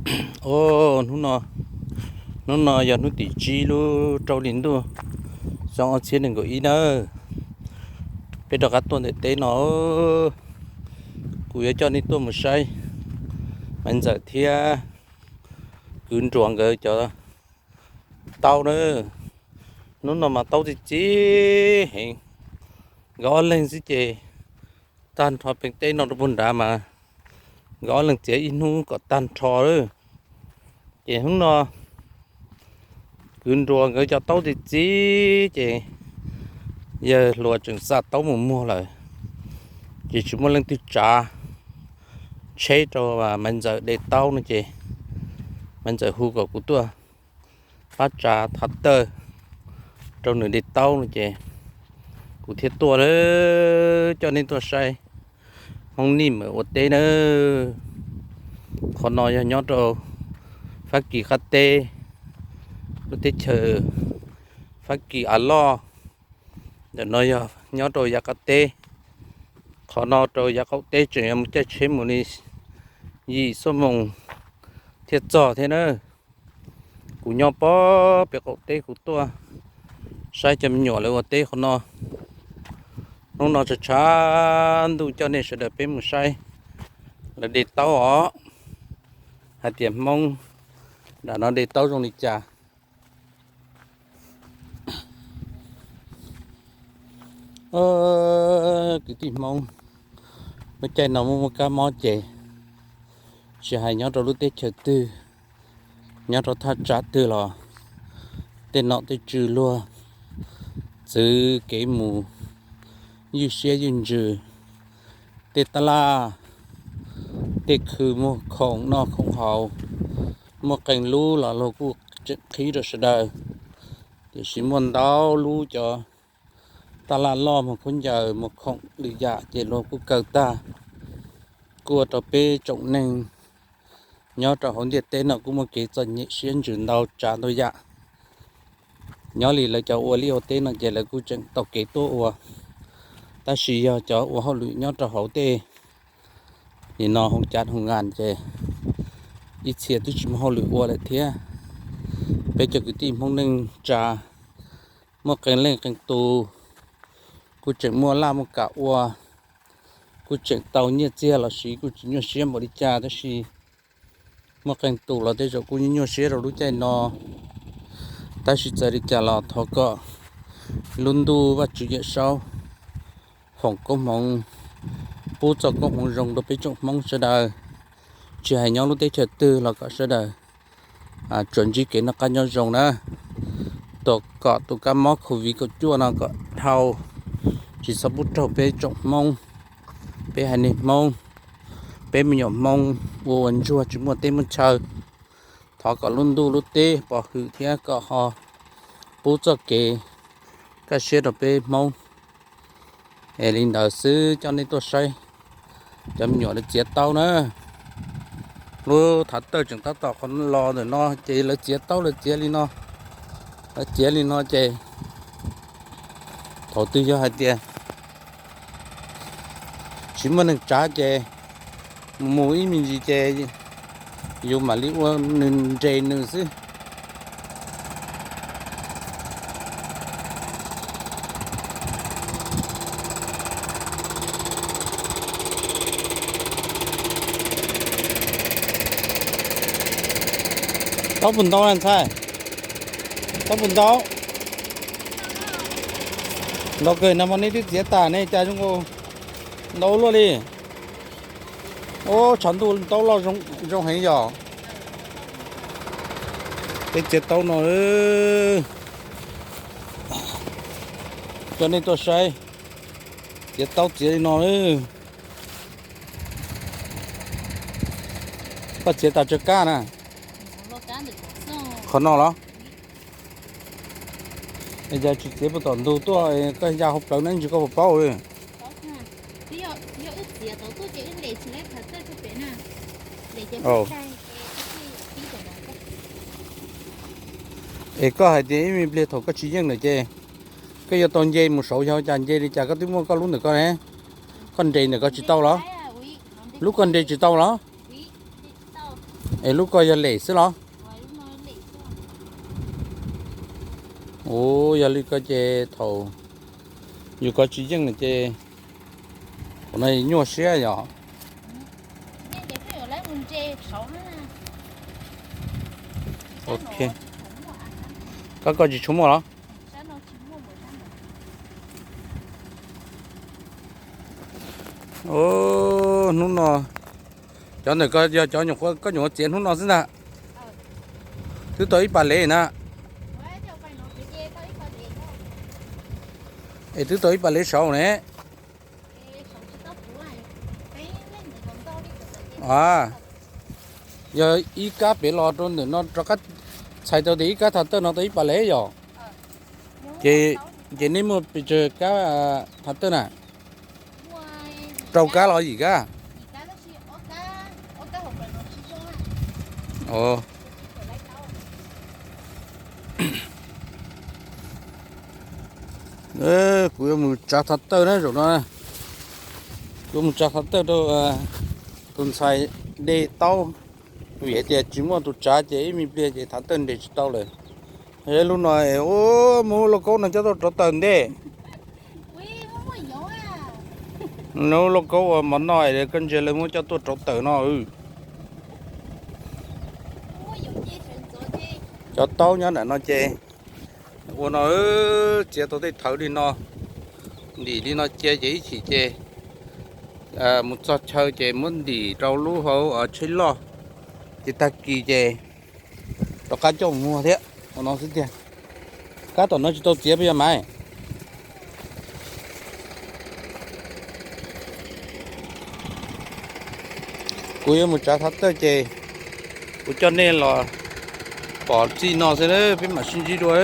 Os, hnub no, hnub no yog hnub tim tsib lub rau hli ntuj xyoo ob txhiab nees nkaum ib nawb. Peb rov qab tuaj ntawm teb no, kuv yuav coj nej tuaj mus saib Maiv Ntxawm thiab kwv Nruas nkawd cov taub na. Hnub no mas taub txi txiv heev, nkawd ob leeg xwb ces tag nrho peev teb no rau puag nrad mas nkawd ob leeg txiav ib hnub kom tag nrho lawm. Ces hnub no kwv Nruas nkawd cov taub txi txiv ces yawg hluas tseem xa taub mus muag lawm, ces tsis muaj leej twg tsav tsheb rau Maiv Ntxawm de taub no ces Maiv Ntxawm hu kom kuv tuaj pab tsav thav tawj rau nws de taub no ces kuv thiaj tuaj lawm, coj nej tuaj saib Hmoob Nij Mawm ua teb nawb. Qhov no yog nyob rau Fab Kis qab teb, lub teb chaws Fab Kis av loj. Ntawm no yog nyob rau yav qab teb, qhov no rau yav qaum teb tseem yuav mus caij tsheb mus li yim xuab moos thiaj txog thiab na. Kuv nyob pob pem qaum teb, kuv tuaj saib cov me nyuam lawv ua teb qhov no. Hnub no tshav tshav ntuj coj nej sawv daws peb mus saib lawv de taub os, hais tias Hmoob nram no de taub zoo li cas. Kwv tij Hmoob, lub caij no muaj muaj kab mob ces tsis hais nyob rau lub teb chaws twg, nyob rau thaj tsam twg los tej nom tej tswv luag txwv kev mus ywj siab ywj ntsws. Tej tab laj tej khw muag khoom noj khoom haus, muaj qee lub los luag kuj tseem qhib rau sawv daws, tiam sis muaj ntau lub cov tab laj loj muag khaub ncaws muag khoom lwm yam ces luag kuj kaw tag. Kuj ua rau peb tsoom neeg nyob rau hauv ntiaj teb no kuj muaj kev txom nyem siab ntsws ntau tsav ntau yam. Nyob li lawv cov ua liaj ua teb no ces lawv kuj tseem tau kev tuaj ua, tab sis yog cov ua hauj lwm nyob rau hauv tej nim no hoo cav hoo ngas ces ib txhia twb tsis muaj hauj lwm ua lawm thiab. Peb cov kwv tij Hmoob neej tsa muaj qee leej qee tus kuj tseem muaj laj muaj kam ua, kuj tseem tau nyiaj txiag los sis kuj tsis nyuaj siab npaum li cas, tab sis muaj qee tus los tej zaum kuj nyuaj nyuaj siab rau lub caij no. Tab sis txawm li cas los thov kom lub ntuj Vajtswv Yawm Saub foom koob hmoov, pub txoj koob hmoov zoo rau peb tsoom Hmoob sawv daws, tsis hais nyob lub teb chaws twg los kom sawv daws tsuas ntsib kev noj qab nyob zoo na. Thov kom tus kab mob Covid kaum cuaj no kom dhau, tsis txhob pub raug peb tsoom Hmoob, peb haiv neeg Hmoob, peb me nyuam Hmoob ua ua ntsuag tsis muaj teb muaj chaw. Thov kom lub ntuj lub teb pov hwm thiab kom ho pub txoj kev kaj siab rau peb Hmoob. Es li ntawd xwb coj nej tuaj saib cov me nyuam lawv txiav taub na. Lub thav tawj tseem tab tom qhov los ntawm no ces lawv txiav taub lawv txiav li no, lawv txiav li no ces thaum twg yog hais tias tsis muaj neeg tsav ces mus ib me ntsis ces yus mam li ua nws nres nws xwb. Taub puas ntau na ntxhais? Taub puas ntau? Ntau kawg no mas nej twb txiav tas ne, cas zoo nkaus ntau luaj li. Ub, tshav ntuj taub loj zoo heev yom. Peb txiav taub no, coj nej tuaj saib, txiav taub txiav li no. Koj txiav tas tsawg kab na? Qhov no los? Yog tsis txiav puag tom ntug tuaj, koj ya hauv plawv na ntsis koj puas paub li. Es koj hais tias ib me pliag thaum koj tsis yeej lawm ces koj yuav tau nce mus saud, yog cas nce li cas koj twb muaj koj lub ntawm koj ne. Koj nres ntawm koj tsis tau los? Lub koj nres tsis tau los? Es lub ko yog lem xwb los? Ua, yog li ko ces thaum yus kov tsis yeej ces ua no nyuaj siab yom. Ok, koj koj tsis tshua muaj los? Hnub no cov ntawm ko yog cov nyuam qhuav koj nyuam qhuav txiav hnub no xwb ntag. Twb tau ib pas lev na. Es twb tau ib pas lev saud ne. A, yog ib kab pem los rau ntawm no rov qab txhais tau tias ib kab thav tawj no tau ib pas lev yom. Ces, ces nej muaj pes tsawg kab thav tawj na? Rau kab los yim kab? Kuv yuav mus tsav thav tawj na zaum no. Kuv yuav mus tsav thav tawj rau tus ntxhais de taub. Vim hais tias tsis muaj tus tsav ces ib me pliag ces thav tawj nres tsis tau lawm. Lub no ua muab lauj kaub no coj tuaj rauv taws ntej. Lub lauj kaub ua mov noj, koj ntsia lawv muab coj tuaj rauv taws no. Cov taub nyob ntawm no ces ua no, txiav tau tej thawv li no, ntim li no cia ces ib chim ces mus txog chaw ces muab ntim rau lub hauv tsheb loj, ces tag kis ces rov qab coj mus muag thiab ua no xwb tiag. Kab tom no tsis tau txiav puas yog mas? Kuv yuav mus tsav thav tawj ces kuv coj nej los pom txij no xwb, peb mam sib ntsib dua.